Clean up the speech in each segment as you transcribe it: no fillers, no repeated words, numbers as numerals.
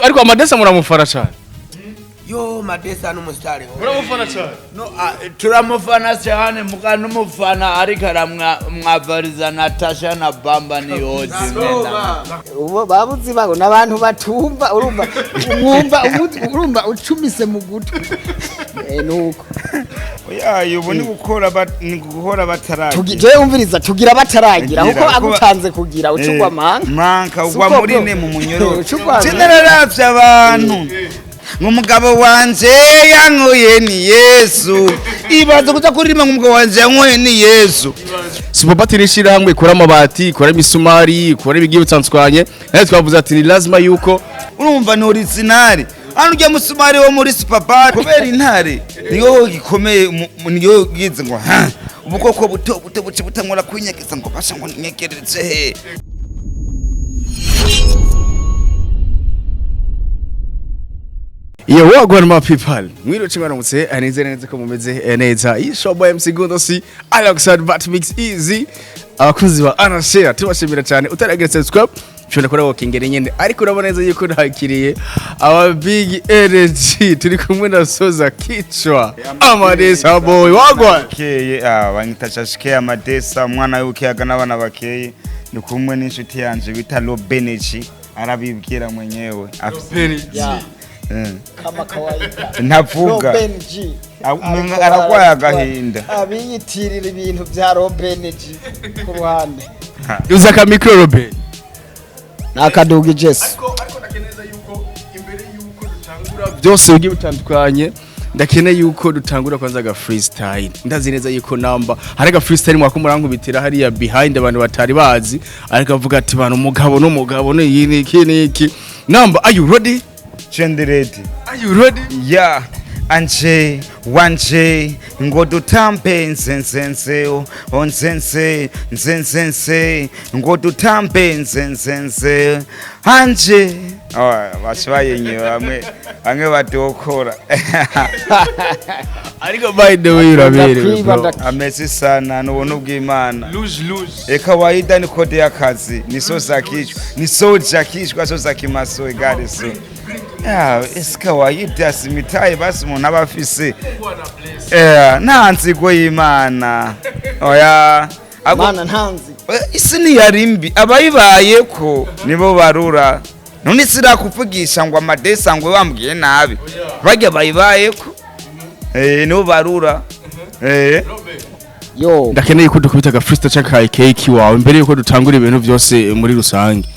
Ariko Amadesa muramufana cyane. Yo, Madesa n'umusitari. Muramufana cyane. No, turamufana cyane, muka n'umufana ariko aramwavariza Natasha na Bamba ni yote. Ubu babuzi babo n'abantu batumva, urumva umwumva urumva ucumise mu gutwi, nuko. Oya, ubu ni gukora ni guhora bataragira. Jewe umviriza, tugira bataragira Tugira, kuko agutanze kugira ucugwa manka. Manka ugwa Suko muri bro. ne mu munyororo. Ucugwa. Sinaravye abantu ngo umugabo wanje yankuye ni Yesu, ibaze kuza kuririmba ngo umugabo wanje yankuye ni Yesu. Superbat ni ishyirahamwe ikora amabati, ikora imisumari, ikora ibigiye bitandukanye. Nawe twavuze ati ni lazima yuko Urumva ni original hano ujya musumari wo muri Superbat, kubera intare niyo gikomeye, niyo gize ngo ha ubukoko buto buto buce butangura kwinyegeza ngo basha ngo nyegereze he. Iyo wagwan ma people, mwiriwe mwaramutse, nizere neza ko mumeze neza. Iyi show boy MC Gundo si alongside Bat Mix Easy. Abakunzi ba Anashare tubashimira cyane. Utaragira subscribe ushobora kora wakingere nyene, ariko urabona neza yuko ntakiriye aba big energy, turi kumwe na Soza Kichwa Amadesa boy, wagwan. Bakeye, banyita Shashike Amadesa, umwana w'ukiyaga n'abana bakeye. Ni kumwe n'inshuti yanje bita Robeneji, arabibwira mwenyewe. Ya. Kama kawaida. Ntavuga. Robin G. Umenga aragwaye agahinda. Abiyitirira ibintu bya Robin G ku ruhande. Uza ka micro, Robert. Nakaduga Jesu. Ariko ndakeneza yuko imbere yuko dutangura byose bigiye bitandukanye, ndakeneye yuko dutangura kwanza aga freestyle. Ndazi neza yuko namba hari aga freestyle mwako murankubitira hariya behind abantu batari bazi, ariko avuga ati bantu umugabo n'umugabo ni iyi ni iki ni iki. Namba, are you ready? Chendereti. Are you ready? Ya anje wanje ngo dutambe nzenzenze onzenze nzenzenze ngo dutambe nzenzenze anje. Oh, bashabayenye bamwe bamwe badokora. Ariko by the way uraberewe bro. Ameze sana n'ubuntu bw'Imana. Luge luge. Eka waida ni kode y'akazi, ni soza kichwa, ni soja kichwa, soza kimaso igare so ya esi kawaida simitaye basi umuntu aba afise nta nzigo y'Imana, oya. Mana ntanzi. Isi ntiyari mbi, abayibayeko nibo barura. None isi irakuvugisha ngo Amadesa ngo wambwiye nabi, barya bayibayeko nibo barura. Yo. Ndakeneye ko dukubita aga freestyle cyangwa cake wawe mbere yuko dutangura ibintu byose muri rusange.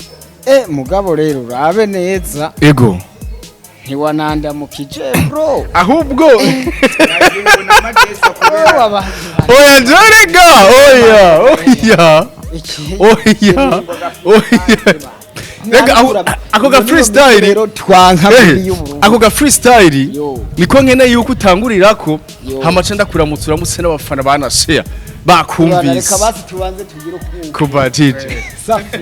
Mugabo rero urabe neza. Ego. Ntiwanandamukije bro. Ahubwo Oh, abantu. Oya jorega, oya oya. Iki- Oya oya. Rega ako ga freestyle rero twanka muri y'Uburundi. Ako ga freestyle Yo. niko nkene yuko utangurirako. Yo. Hamaca ndakuramutsa, uramutse n'abafana banashare Reka bakumvise. basi tubanze tugire ukuntu. Kuva tije. Safi.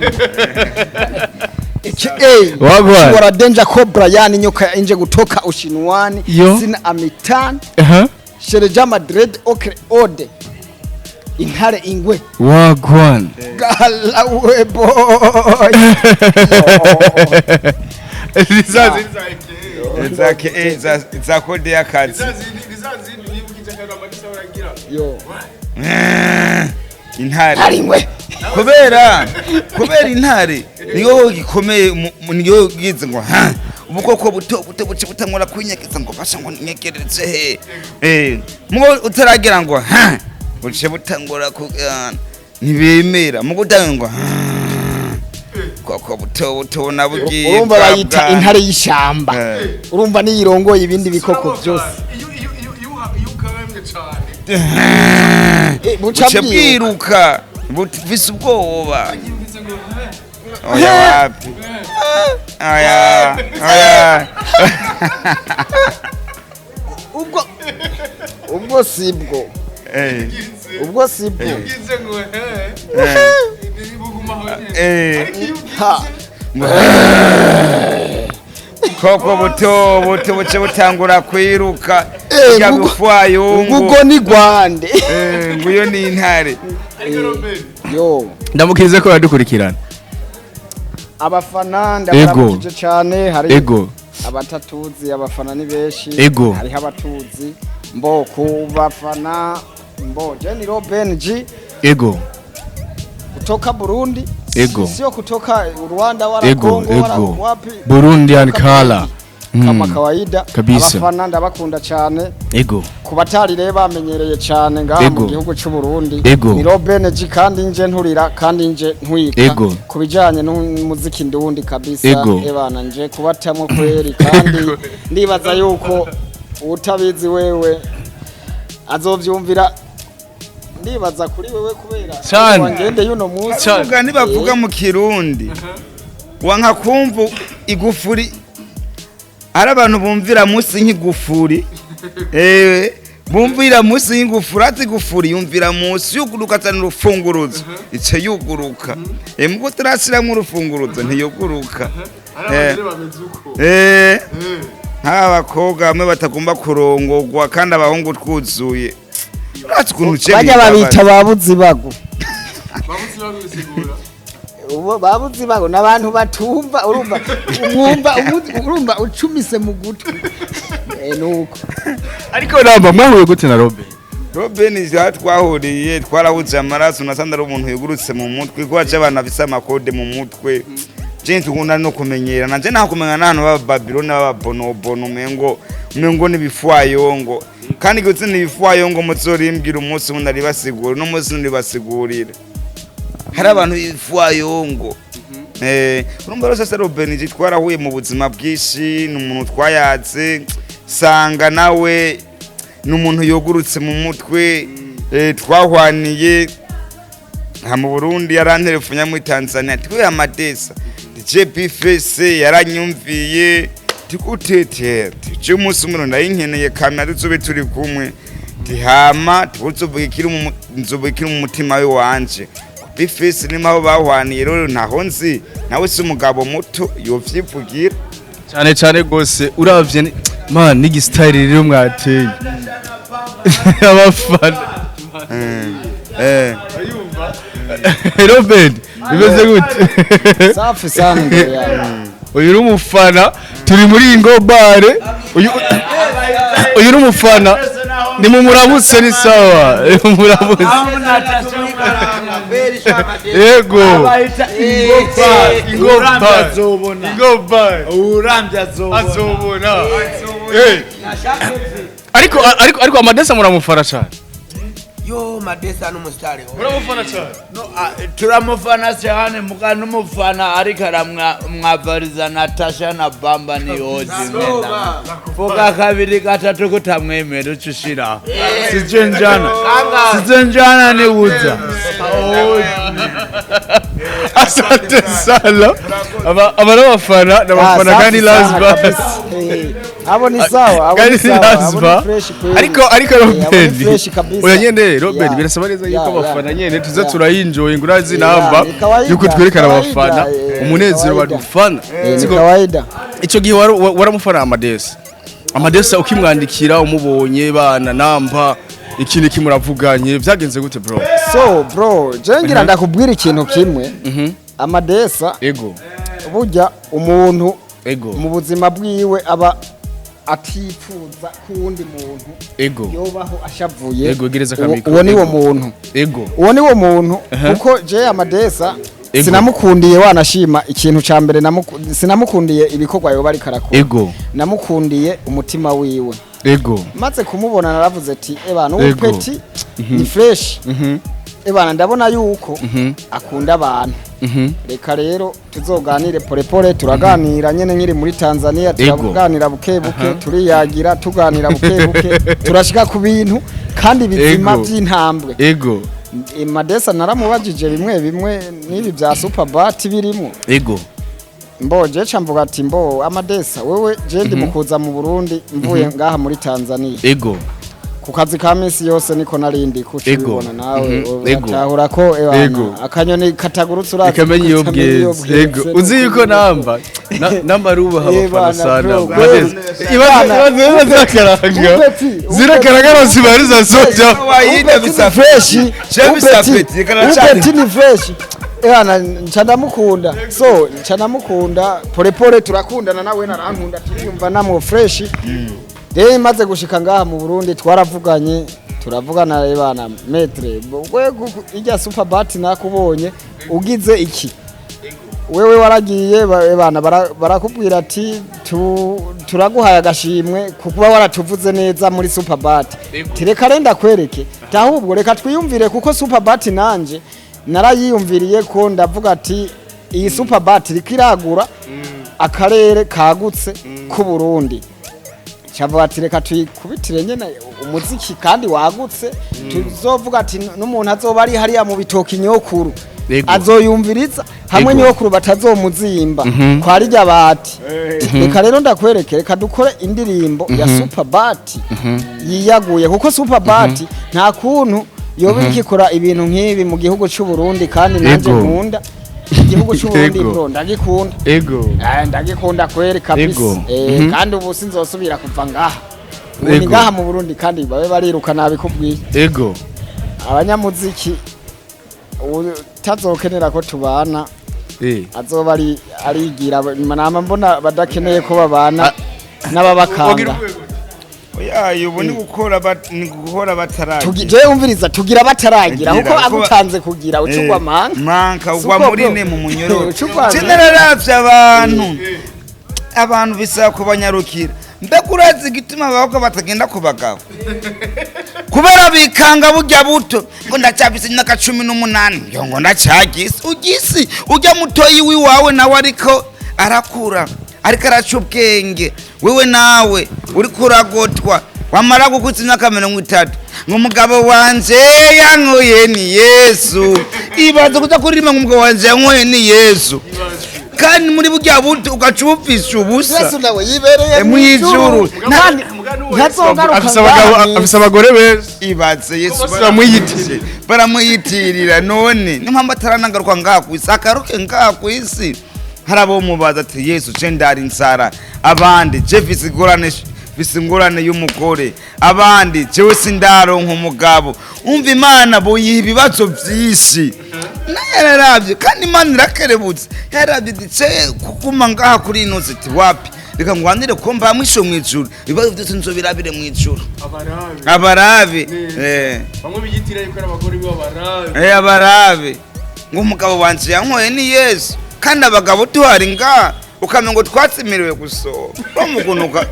Aka Wagwan. Wara Danger Cobra, yani nyoka inje kutoka Ushinwani. Yo. Sina amitan. Aha. Shereja Madrid okre ode. Intare ingwe. Wagwan. Galawe boy. Lizazi Za kode y'akazi. Yo. Intare. Intare ingwe. Kubera intare niyo gikomeye, niyo gize ngo ha ubukoko buto buto buce butangura kwinyegeza ngo basha ngo nyegereze he, mugo utaragira ngo ha buce butangura ku ntibemera mugo utanga ngo ha koko buto buto nabugiye. Urumva bayita intare y'ishamba. Urumva niyirongoye ibindi bikoko byose. Buca buce bwiruka. bwiruka bufise ubwoba. Oya wapi, oya oya. Ubwo sibwo. Ubwo sibwo. Ha. Koko buto buto buce butangura kwiruka. Ujya gufwayungu. Ngugo ni gwande. Nguyo ni intare. Yo. Ndamukirize ko yadukurikirana. Abafana ndabaramukije cyane. Hari abatatuzi, abafana ni benshi. Hariho abatuzi mbo ku bafana mbo je ni Robin G kutoka Burundi. Sio kutoka Rwanda wala Congo wala wapi. Burundian Kutoka color. Burundi. Kama kawaida. Abafana ndabakunda cyane. Ku batari rero bamenyereye cyane ngaha mu gihugu cy'u Burundi, ni Robin G, kandi nje nturira kandi nje ntwika ku bijanye n'umuziki ndundi kabisa. Ebana, nje kubatamwo kweri, kandi ndibaza yuko utabizi wewe azovyumvira, ndibaza kuri wewe kubera Cane. wangende y'uno munsi. Cane. Umugani bavuga mu Kirundi, wanka kumva igufuri, ari abantu bumvira munsi nk'igufuri, bumvira munsi y'ingufuri, ati igufuri yumvira munsi, yuguruka azana urufunguruzo ice yuguruka. Mugo turashiramwo urufunguruzo ntiyuguruka. Nk'aba bakobwa bamwe batagomba kurongogwa kandi abahungu twuzuye, urazi ukuntu je Bajya babita bimbabaza. Babuzi bago. Ubo babuzi bago n'abantu batumva, urumva umwumva urumva ucumise mu gutwi. Nuko Ariko namba, mwahuye gute na Robin? Robin aho twahuriye twarahuze amaraso, nasanze ari umuntu yugurutse mu mutwe, ko haca abantu bafise amakode mu mutwe. Je tukunda no kumenyera nanje nakumenya n'ahantu baba Babylon, baba bonobono, umengo n'ibifwayongo, kandi gutsinda ibifwayongo muzorimbwira umunsi umwe ndaribasigura, uno munsi ndaribasigurira. Hari abantu b'ibifwayongo. Urumva rero sasa Robin je twarahuye mu buzima bwinshi, ni umuntu twayatse, sanga nawe ni umuntu yugurutse mu mutwe. Twahwaniye nka mu Burundi, yaranterefunya muri Tanzania twe amadesa DJ Bface yaranyumviye tikutetera tije umunsi umwe ndayinkeneye kamera tuzube turi kumwe, tihama tuzovuga ikiri mu nzovuga ikiri mu mutima we wanje. Bface ni maho bahwaniye rero, ntaho nzi, nawe si umugabo muto yovyivugira. Cyane cyane gose, uravye man n'igistyle rero mwateye abafana. Robin, bimeze gute? Safi sana imbere yawe. Uyu ni umufana, turi muri Ingo Bare. Uyu ni umufana, ni mu muramutse, ni sawa, ni mu muramutse. Yego. Abayita Ingo Ingo Bar. azobona. Ingo Bare. Urambye azobona. Azobona. Ariko Amadesa muramufana cyane. Yo, Madesa n'umusitari. Muramufana cyane. No, turamufana cyane muka n'umufana ariko aramwavariza Natasha na Bamba ni yozi vuga kabiri gatatu kutamwemera ucushira sijenjana sijenjana ni uza. Asante sana. Aba n'abafana n'abafana Ah, kandi safi sana lazima kabisa. Abo ni sawa, abo kandi ni sawa, abo lazima ni fresh kweli. Ariko Abo ni Robert fresh kabisa. oya nyene Robert, birasaba neza yuko abafana nyene tuza turayinjoye ngo urazi namba Ni kawaida, yuko twerekana kawaida, abafana umunezero kawaida. badufana. Ni Siko- kawaida. Icyo gihe waramufana Amadesa. Amadesa ukimwandikira umubonye bana namba ikindi kimuravuganye byagenze gute, bro? So bro, je ngira ndakubwira ikintu kimwe. Amadesa, burya umuntu mu buzima bwiwe aba atifuza ko uwundi muntu yobaho ashavuye. Ego, gereza akamikoro. Uwo ni wo muntu. Uwo ni wo muntu, kuko je Amadesa sinamukundiye, wanashima ikintu ca mbere sinamukundiye ibikorwa yoba ariko arakora. Namukundiye umutima wiwe. Maze kumubona naravuze ati: "Ebana, uwo petit ni fresh. Ebana, ndabona yuko akunda abantu. Reka rero tuzoganire polepole." Turaganira nyene nkiri muri Tanzania, turaganira buke buke, turiyagira, tuganira buke buke, turashika ku bintu kandi bizima by'intambwe. Madesa naramubajije bimwe bimwe n'ibi bya Superbat birimo. Mbo je ca mvuga ati: "Mbo Amadesa, wewe je ndi mukuza mu Burundi mvuye ngaha muri Tanzania ku kazi ka minsi yose, niko narindi kucibona nawe uratahura ko ebana, akanyoni katagurutse urazi Ikamenya iyo katamenya iyo bweze. bweze." Uzi yuko namba namba rubaha abafana Bana, sana. bro, Amadesa ibaze Bana, ibaze zirakaranga Upeti, zirakaranga zibari za soja. Wayida Upeti ni bisa fresh. Je bisa Upeti, peti, karacari. Upeti ni fresh. Ebana, nca ndamukunda, so nca ndamukunda pole pole, turakundana, nawe narankunda, turiyumva namwo fresh. Rero maze gushika ngaha mu Burundi twaravuganye, turavugana: "Ebana maître, we ijya Superbat nakubonye ugize iki, wewe waragiye ebana barakubwira ati turaguhaye agashimwe kukuba waratuvuze neza muri Superbat. Tireka renda kwereke, ahubwo reka twiyumvire, kuko Superbat nanje narayiyumviriye ko ndavuga ati iyi Superbat iriko iragura akarere kagutse k'u Burundi." Cavuga ati reka tuyikubitire nyene umuziki kandi wagutse, tuzovuga ati n'umuntu azoba ari hariya mu bitoki nyokuru azoyumviriza hamwe nyokuru batazomuzimba kwa rirya bati. Reka rero ndakwereke, reka dukore indirimbo ya Superbat yiyaguye, kuko Superbat nta kuntu yoba ikikora ibintu nk'ibi mu gihugu cy'u Burundi, kandi nanjye nkunda igihugu cy'u Burundi. Bro, ndagikunda. Ndagikunda kweri kabisa. Kandi ubu sinzosubira kuva ngaha. Ubu ni ngaha mu Burundi, kandi babe bariruka nabikubwiye. Abanyamuziki utazokenera ko tubana azoba ari arigira nama mbona badakeneye ko babana n'ababakanga. Oya, ubu ni gukora ni guhora bataragira. Jewe umviriza, tugira bataragira, Gira, kuko agutanze kugira ucugwa manka. Manka ugwa Suko muri bro. ne mu munyororo. Ucugwa. Nararavye abantu bisaba kubanyarukira. Mbega urazi igituma abakobwa batagenda ku bagabo? Kubera bikanga burya buto ngo ndacyafise imyaka 18, yo ngo ndacyagise ugisi ujya mutoyi wiwawe nawe ariko arakura, ariko araca ubwenge, wewe nawe uriko uragotwa. Wamara gukutsa imyaka 30 ngo umugabo wanje yankuye ni Yesu. Ibaze kuza kuririmba ngo umugabo wanje yankuye ni Yesu, kandi muri burya buto ugaca ubupfisha ubusa. Yesu nawe yibereye Mw'ijuru. Kandi ntazogaruka Afise abagabo ngaha. Afise abagore beza. Ibaze Yesu. Bose bamwiyitirira. Baramuyitirira. None niyo mpamvu ataranagaruka ngaha ku isi. Akaruke ngaha ku isi, hari abo mubaza ati: "Yesu, je ndari inzara." Abandi: "Je mfise ingorane, mfise ingorane y'umugore." Abandi: "Jewe sindaronka umugabo." Umva, Imana boyiha ibibazo vyinshi. Nayo yararavye, kandi Imana irakerebutse, yararavye iti: "Ce kuguma ngaha kuri ino si iti wapi, reka ngwanire ko mbamwisho mw'ijuru, ibibazo vyose nzobirabire mw'ijuru." Abarabe. Bamwe biyitira yuko ari abagore b'abarabe. Abarabe ngo umugabo wanje yankoye ni Yesu, kandi abagabo tuhari ngaha ukamenya ngo twatsimiriwe gusohoka bamugunuka.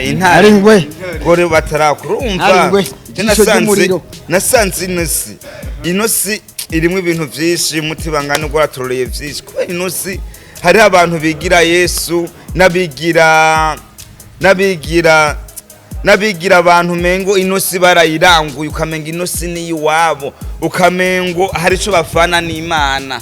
Intare. Ari ngwe. Gore batarakurumva. Ari ngwe. Je Ijisho nasanze ry'umuriro. Nasanze ino si irimo ibintu vyinshi, mutibangana ubwo ratororeye vyinshi, kubera ino si hariho abantu bigira Yesu n'abigira abantu mengo ino si barayiranguye, ukamenga ino si ni iwabo, ukamengo hari ico bafana n'Imana.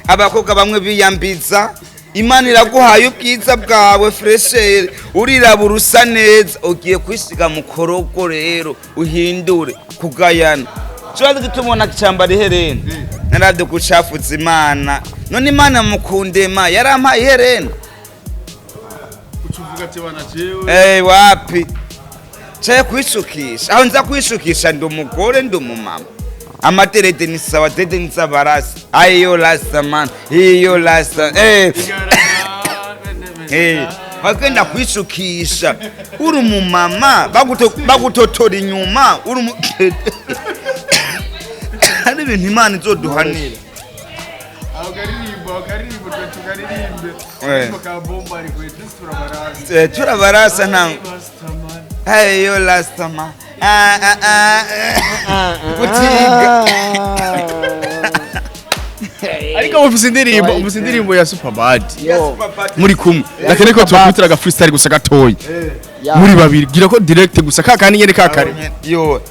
Abakobwa bamwe biyambiza Imana iraguhaye ubwiza bwawe fraîcheur, urirabura, usa neza, ugiye kwisiga mu korogo rero uhindure kugayana. Kibazo gituma cyambara iherena, naravye gucafuza Imana. None Imana mukundema yarampaye iherena? Ucuvuga ati bana jewe. Wapi, caye kwishukisha aho nza kwishukisha, ndi umugore, ndi umumama. Amaterete ni sawa, dede ni sabarasi ayo rasta man, iyo rasta. Bagenda kwishukisha uri umumama, bagutotora inyuma uri umu hari ibintu Imana izoduhanira. Aho karirimbo, aho karirimbo twe tukaririmbe. Ariko ka bomba ari kwe twese turabarasa. Turabarasa nta. Rastaman. Ayo rasta man. Ah, ah, ah. Gutiga. Ariko mufise indirimbo ya Superbad Yo. muri kumwe, ndakene ko tubakubitira aga freestyle gusa gatoyi muri babiri, gira ko direct gusa kakandi nyene kakare. Yo.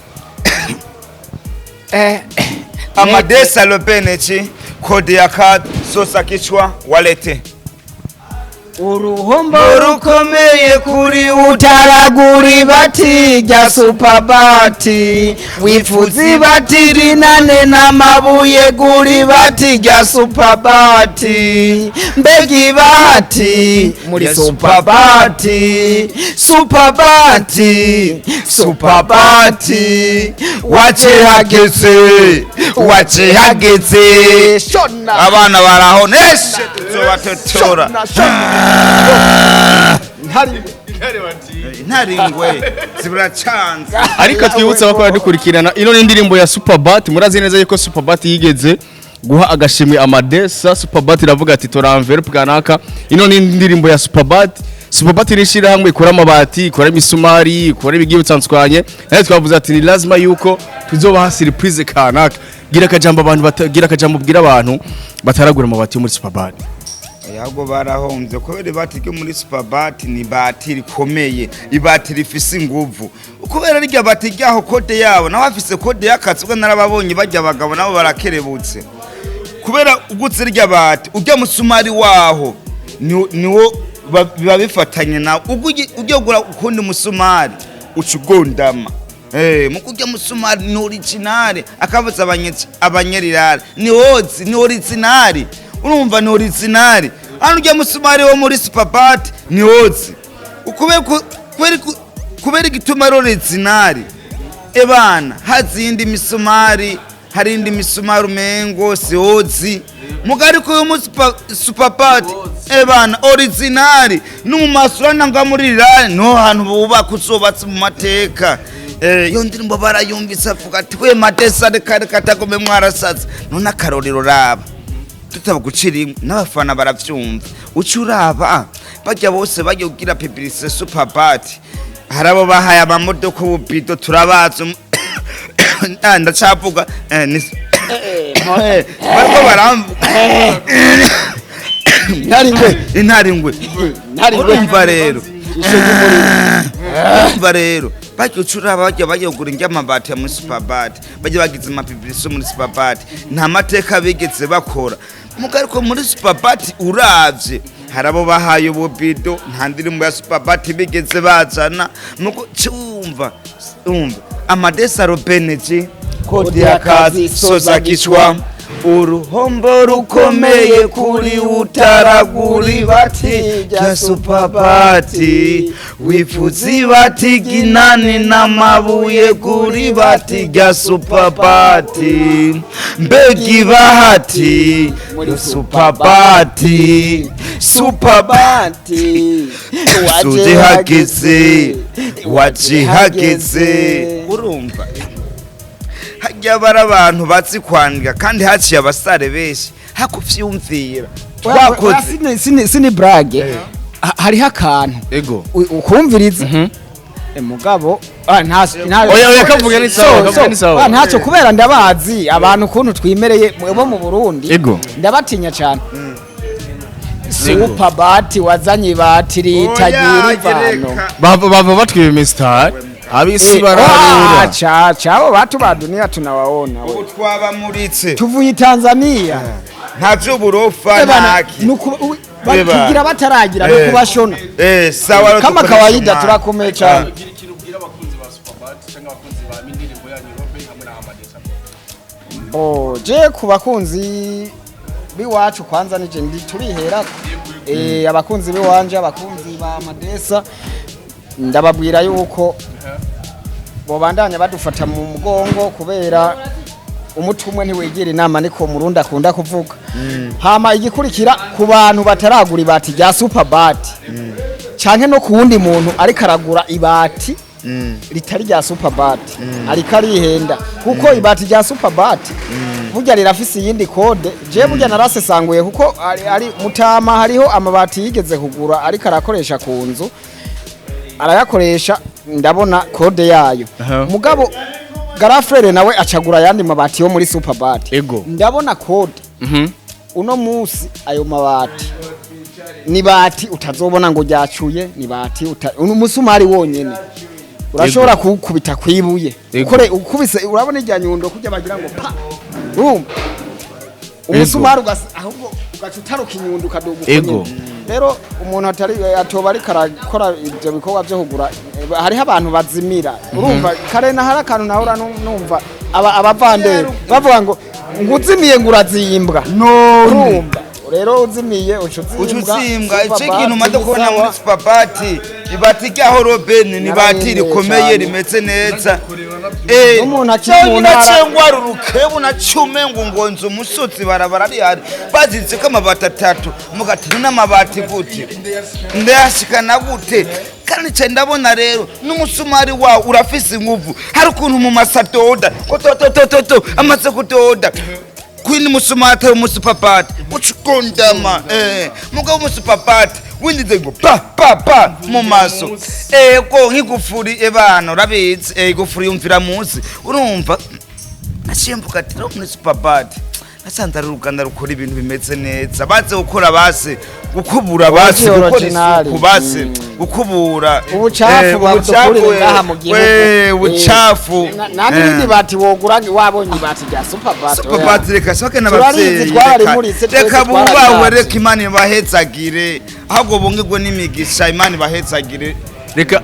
Amadesa lopenechi kodi ya card sosa kichwa walete. Uruhombo Rukomeye kuri utaragura ibati rya supabati, wifuza ibati rinane n'amabuye, gura ibati rya supabati. Mbega ibati muri Ya supabati, supabati, supabati. Wace hageze, wace hageze. Shona. Abana baraho neshe, tuzobatotora. Shona, shona. Ntari. Intaringwe ziburacanze. Ariko twibutse abakora dukurikirana, ino ni indirimbo ya Superbat. Murazi neza yuko Superbat yigeze guha agashimwe Amadesa. Superbat iravuga ati: "Tora envelope kanaka." Ino ni indirimbo ya Superbat. Superbat ni ishyirahamwe ikora amabati, ikora imisumari, ikora ibigiye bitandukanye. Nayo twavuze ati ni lazima yuko tuzobaha surprise kanaka. Gira akajambo abantu gira akajambo ubwira abantu bataragura amabati yo muri Superbat. Ahubwo barahombye, kubera ibati ryo muri Superbat ni ibati rikomeye, ibati rifise inguvu, kubera rirya bati ryaho code yabo, nawe afise code y'akazi. Ubwo narababonye bajya abagabo nabo barakerebutse, kubera ugutse rirya bati ujya musumari waho niwo biba bifatanye nawe. Ubwo ugiye kugura ukundi musumari uca ugondama. Mu kurya musumari ni original, akavuza abanyerirare ni ozi, ni original. Urumva, ni original. Hano urya musumari wo muri Superbat ni ozi. Kubera igituma ari original, ebana hazindi misumari, hari indi misumari umengo si ozi, mugari ko yo mu Superbat, ebana, original. No mu masura nanga muri rirare no hantu bubaka uzubatse mu mateka. Iyo ndirimbo barayumvise, avuga ati: "We Madesa, reka reka, tagome mwarasaze." None akarorero, raba tutaba gucira imwe n'abafana baravyumva, uca uraba bajya bose bajya kugira publicité Superbat, hari abo bahaye amamodoka, ububido turabazi. Ndacavuga bariko baramvuga. Ntari ngwe. Intare ingwe. Ntari ngwe. Urumva rero. Isho ry'umuriro. Urumva rero, bajya ucura bajya bajya kugura indya amabati ya muri Superbat, bajya bagize amapublicité muri Superbat, nta mateka bigeze bakora. Muga ariko muri Superbat uravye, hari abo bahaye ububido, nta ndirimbo ya Superbat bigeze bazana. Mugo cumva, umva Amadesa Robeneji, code y'akazi soza kichwa. Uruhombo rukomeye kuri utaragura ibati rya Supabati, wifuza ibati ginani n'amabuye, kuri bati rya Supabati. Mbega ibahati Supabati, Supabati. Bati. Waje hageze, waje hageze. Urumva, hajya bari abantu bazi kwandika, kandi haciye abasare benshi hakuvyumvira twakoze. Sini brage. Hariho akantu ukumviriza. Mugabo nta Oya, oya, kavuge ni sawa, kavuge ni sawa. Ntacyo, kubera ndabazi abantu ukuntu twimereye bo mu Burundi. Ndabatinya cyane. Superbat wazanye ibati ritagira ivano. Bava batwiba imisitari, abisi bararura. Cha cha, abo batu ba dunia tunawaona we. Ubu twabamuritse. Tuvuye Tanzania. Nta vy'uburofa. Ebana, ntaki tugira bataragira no kubashona. Sawa rero. Kama dukoresha kawaida umwanya. turakomeye cyane. Gira ikintu ubwira abakunzi ba Superbat cyangwa abakunzi ba indirimbo yanyu Robe hamwe na Amadesa. Oh, je ku bakunzi biwacu kwanza nije ndi turihera, abakunzi biwanje, abakunzi ba Madesa, ndababwira yuko bobandanya badufata mu mugongo, kubera umuti umwe ntiwigira inama, niko murundi akunda kuvuga. Hama igikurikira, ku bantu bataragura ibati rya Superbat, canke no ku wundi muntu ariko aragura ibati ritari rya Superbat, ariko arihenda, kuko ibati rya Superbat burya rirafise iyindi code. Je burya narasesanguye, kuko ari mutama hariho amabati yigeze kugura ariko arakoresha ku nzu, arayakoresha, ndabona code yayo. Mugabo garafrere nawe acagura ayandi mabati yo muri Superbat. Ndabona code. Uno musi ayo mabati ni bati utazobona ngo ryacuye, ni bati uno musumari wonyene urashobora kuwukubita kwibuye. Ukore ukubise, urabona irya nyundo kujya bagira ngo pa, urumva umusumari ahubwo ugaca utaruka inyundo ukaduga uko nyene. Rero umuntu atari atoba ariko arakora ibyo bikorwa byo kugura, hariho abantu bazimira. Urumva kare na hari akantu nahora numva abavandere bavuga ngo uzimiye ngo urazimbwa. Urumva rero uzimiye uca uca uzimbwa. utsimbwa. Ico Superbat kintu umaze kubona sawa. muri Superbat, ibati ryaho Robeni ni ibati Nararindiriye rikomeye cane. rimeze neza. N'umuntu akiri mu ntara- Nacengwara urukebu nacume ngo ngonze umusozi barabara rihari baziritse ko amabati atatu mugatino n'amabati gute ndayashikana gute? Kandi nca ndabona rero n'umusumari wawo urafise inguvu. Hari ukuntu mu masadoda ko tototototo amaze kudoda kwini musumari atari umusupapati ucikondama, mugabo umusupapati windize ngo pa pa pa mu maso ego nk'igufuri ebana urabizi, igufuri yumvira munsi. Urumva naciye ati rero muri Superbat nasanze ari uruganda rukora ibintu bimeze neza, baze gukora base gukubura, base Oji gukora original. isuku, base gukubura Ubucafu badukurire ngaha mu gihugu. Ubucafu. Nta n'irindi bati wogura wabonye ibati rya Superbat. Superbat reka soke Turarizi, n'abavyeyi twararimuritse, twese reka bubahwe. twarariratse. Reka Imana ibahezagire, ahubwo bungirwe n'imigisha, Imana ibahezagire. Reka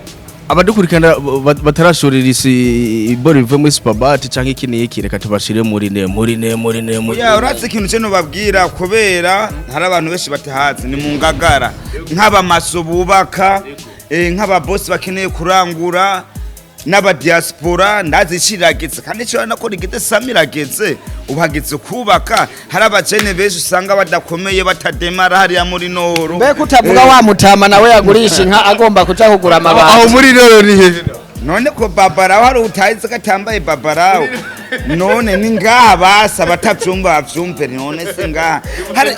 abadukurikirana batarashorera isi iboro rivuye muri Superbat canke iki n'iki, reka tubashire muri ne muri ne muri ne muri Ya, uratse ikintu cyo nubabwira, kubera hari abantu benshi batahazi, ni mu Ngagara nk'abamaso bubaka, nk'ababosi bakeneye kurangura n'abadiaspora ndazi ishirageze kandi cyo nako rigeze samirageze ubu hageze kubaka. Hari abajene benshi usanga badakomeye batademara hariya muri noro. Mbega utavuga wa mutama nawe yagurisha inka agomba kuja kugura Aho amabati? muri rero ni hehe? None ko babarawo hari utazi ko atambaye babarawo? None ni ngaha basa batavyumva bavyumve. None se ngaha hari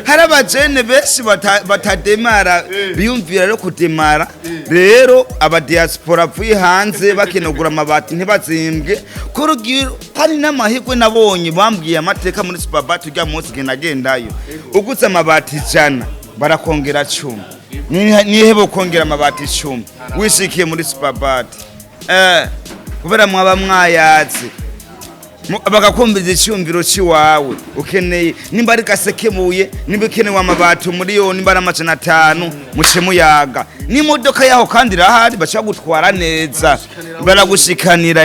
hari abajene benshi batademara biyumvira rero kudemara. Rero abadiaspora avuye hanze bakeneye kugura amabati ntibazimbwe kurugiro. Hari n'amahirwe nabonye bambwiye amateka muri Superbat ujya munsi nagendayo, uguze amabati 100 barakongera 10. Nihe bokongera amabati 10 wishikiye muri Superbat? Kubera mwaba mwayatse bakakumviza icyumviro cy'iwawe ukeneye, nimba ari gasekemuye, nimba ukenewe amabati 1,000,000, nimba ari 500,000, muce muyaga n'imodoka yaho kandi irahari, bashobora gutwara neza baragushikanira.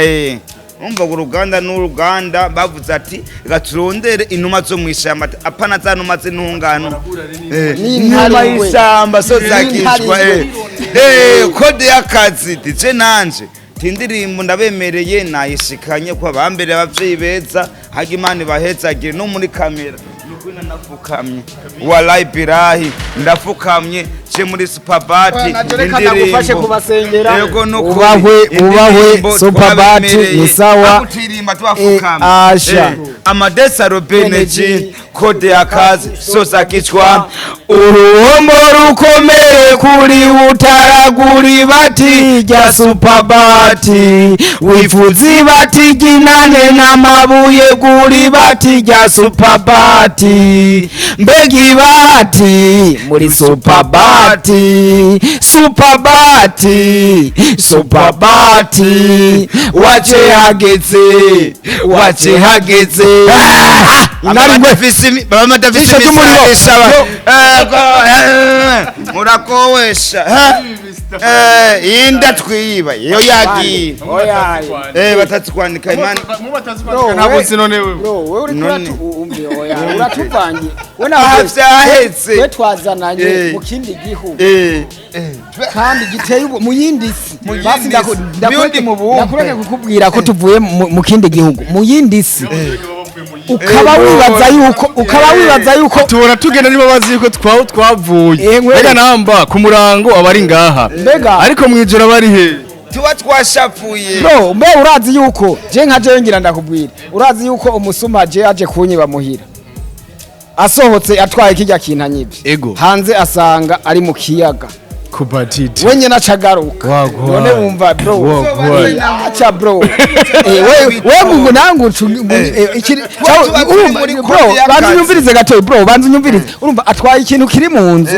Umva ngo uruganda n'uruganda bavuze ati reka turondere inuma zo mu ishyamba, apana za numa z'intungano. N'intare Inuma we. y'ishyamba so zakishwa. N'intare. Kode y'akazi dije nanje tindirimbo ndabemereye nayishikanye ko abambere abavyeyi beza haga Imana ibahezagire no muri kamera nukuri nanafukamye, wallahi birahi ndafukamye je muri Superbat. Naje reka ndagufashe kubasengera. Yego, nukuri. Ubahwe, ubahwe, Indirimbo Superbat twabemereye. ni sawa. Akutirimba tubafukamye. Asha. Amadesa Robeneji Energy. kode y'akazi soza kichwa. Uruhombo rukomeye kuri utaragura ibati rya Supabati, wifuza ibati ry'inane n'amabuye, gura ibati rya Supabati. Mbega ibati muri Supabati, Supabati, Supabati, wace hageze, wace hageze. Baba Jisho ry'umuriro. Murakowesha inda twiba iyo yagiye. Oya. Batazikwandika Imana. Ntabwo sinone wewe. Bro, wewe uri None. kuratu umve, oya, uratuvangiye we Aha nawe. vyaheze. We twazananye mu kindi gihugu kandi giteye ubu mu yindi si. Mu Basi yindi si. Muyundi mubumbe. Ndakureke kukubwira ko tuvuye mu kindi gihugu mu yindi si, ukaba wibaza yuko Tubona tugenda niba bazi yuko twavuye. Ngwere. Mbega namba ku murango abari ngaha, Mbega. ariko mwijoro abari he? Tuba twashavuye. Bro, mbe urazi yuko je nka jewe ngira ndakubwira, urazi yuko umusuma je aje kunyiba muhira asohotse atwaye kijya kintu anyibye, Ego. hanze asanga ari mu kiyaga. Kubatiti. We nyene acagaruka. Wagwan. None wumva, bro? Wagwan. Acha, bro. We ngo nangu ikiri Tuba turi urumva, muri bro, code y'akazi. banza unyumvirize gato, bro, banza unyumvirize. Urumva atwaye ikintu kiri mu nzu,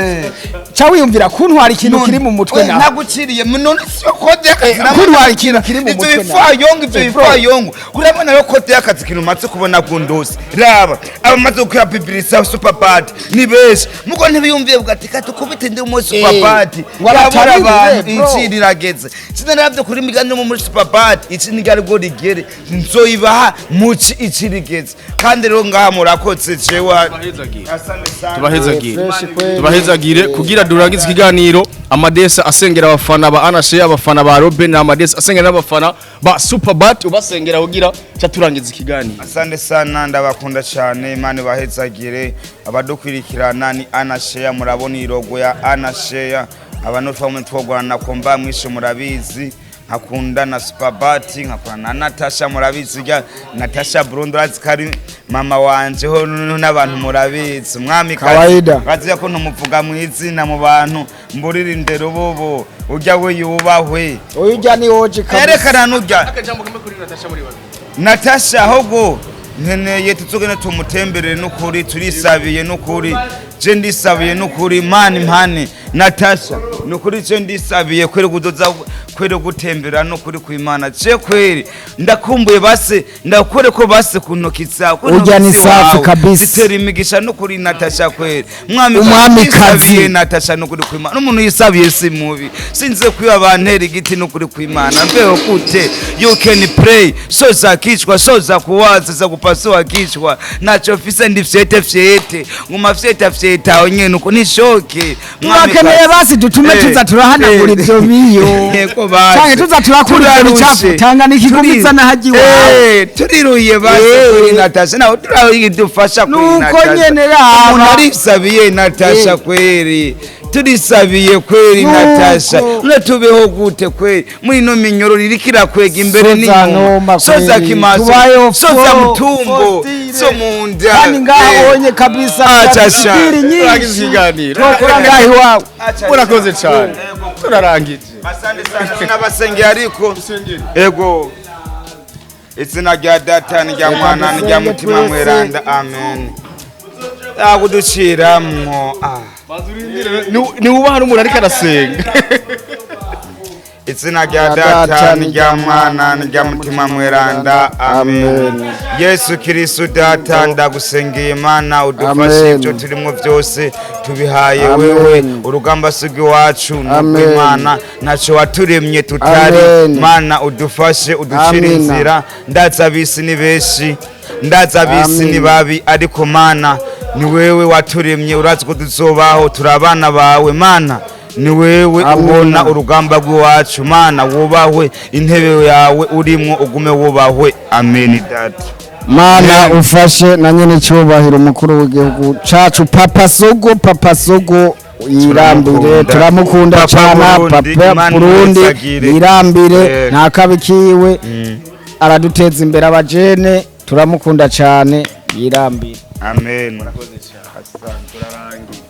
ca wiyumvira kuntwara ikintu kiri mu mutwe We, nawe. Naguciriye none siyo code y'akazi. Kuntwara ikintu kiri mu Ivyo mutwe nawe. bifayongo, ivyo Bro. bifayongo, urabona rero code y'akazi, ikintu umaze kubona gunduzi, raba abamaze gukora publicité Superbad ni benshi, mugo ntibiyumviye bwa ati katukubite ndi muri Superbad. Ngo Yabura abatabirire, abantu. bro. Ici rirageze, sinaravye kuri migani muri Superbad, ici ntiryari bwo rigere, nzoyibaha muci ici rigeze. Kandi rero ngaha murakotse, jewe asante sana. Tubahezagire. Fresh kweli. Tubahezagire. Kugira durangize ikiganiro, Amadesa asengera abafana ba Anashe, abafana ba Robin na Amadesa asengera n'abafana ba Superbat, ubasengera kugira cha turangiza ikiganiro. Asante sana, ndabakunda cyane, Imana ibahezagire. Abadukurikirana ni Anasheya, murabona ilogo ya Anasheya. Abantu twamwe twogwana komba mwishe, murabizi nkakunda na Superbati, nkakunda na Natasha, murabizi rya Natasha Burundi, urazi ko ari mama wanje ho n'abantu murabizi umwami. Kawaida. Bazi ko ntumuvuga mu izina mu bantu, mburira indero bobo urya we yubahwe. Uyu ujya ni oji kabisa. Erekana nurya. Akajambo kamwe kuri Natasha muri babiri. Natasha, ahubwo nkeneye tuzogende tumutemberere n'ukuri, turisabiye n'ukuri, je ndisabiye n'ukuri, mani mpane Natasha n'ukuri, je ndisabiye kweri kuzoza kweri gutembera n'ukuri kw'Imana, je kweri ndakumbuye, base ndakore ko base ku ntoki zawe, ku Urya ni ntoki safi ziwawe. kabisa. Zitera imigisha n'ukuri Natasha kweri mwami. Umwamikazi. Ndisabiye Natasha n'ukuri kw'Imana, n'umuntu yisabiye si mubi, sinze kwiba bantera igiti n'ukuri kw'Imana, mbeho gute? You can pray, soza kichwa, soza kuwaza za kupasua kichwa, nacho fise ndi fyete fyete, nguma fyeta fyeta aho nyene uko nishoke. Turakeneye basi dutume tuza turahanagura ivyo biyo. Yego basi. Canke tuza turakura ivyo bicafu, Tanganyika igumiza n'ahaji iwawe. Turiruhiye basi kuri Natasha, nawe turayidufasha kuri Nuko Natasha. nyene raba. Umuntu arisabiye Natasha kweri, turisabiye kweri. Nuko. Natasha, none tubeho gute kweri muri ino minyororo iriko irakwega imbere Soza n'inyuma? noma Soza kweri. kimaso, Tubayeho soza mutumbo, fostire. so munda. Kandi ngaho onye kabisa Acha sha. biri Turangiza nyinshi ikiganiro. twokora ngaho iwawe. Murakoze cyane, turarangije. Asante sana, sinabasengeye ariko ego, izina rya Data n'irya Mwana n'irya Mutima Mweranda, amen. Akuduciramwo ah. Ni wubaha n'umuntu ariko arasenga. Izina rya Data n'irya Mwana n'irya Mutima Mweranda, amen. Yesu Kristu Data, ndagusengeye Imana udufashe. Amen. Ibyo turimo byose tubihaye Amen. wewe. Urugamba si iwacu, ni Amen. urw'Imana, ntacyo waturemye tutari. Amen. Mana udufashe, uducire Amina. inzira. Ndaza abisi ni benshi, ndaza abisi ni Amen. babi, ariko Mana ni wewe waturemye, urazi ko tuzobaho, turi abana bawe. Mana ni wewe Amen. ubona urugamba rw'iwacu. Mana wubahwe, intebe yawe urimwo ugume wubahwe. Amen Data. Mana ufashe na nyene cyubahiro umukuru w'igihugu cacu, Papa Sogo, Papa Sogo yirambire. Turamukunda. Turamukunda Papa cyane. Burundi, Papa Imana Burundi imwezagire. yirambire. Nta kabi kiwe, araduteza imbere abajene, turamukunda cyane, yirambire. Amen. Turarangiye.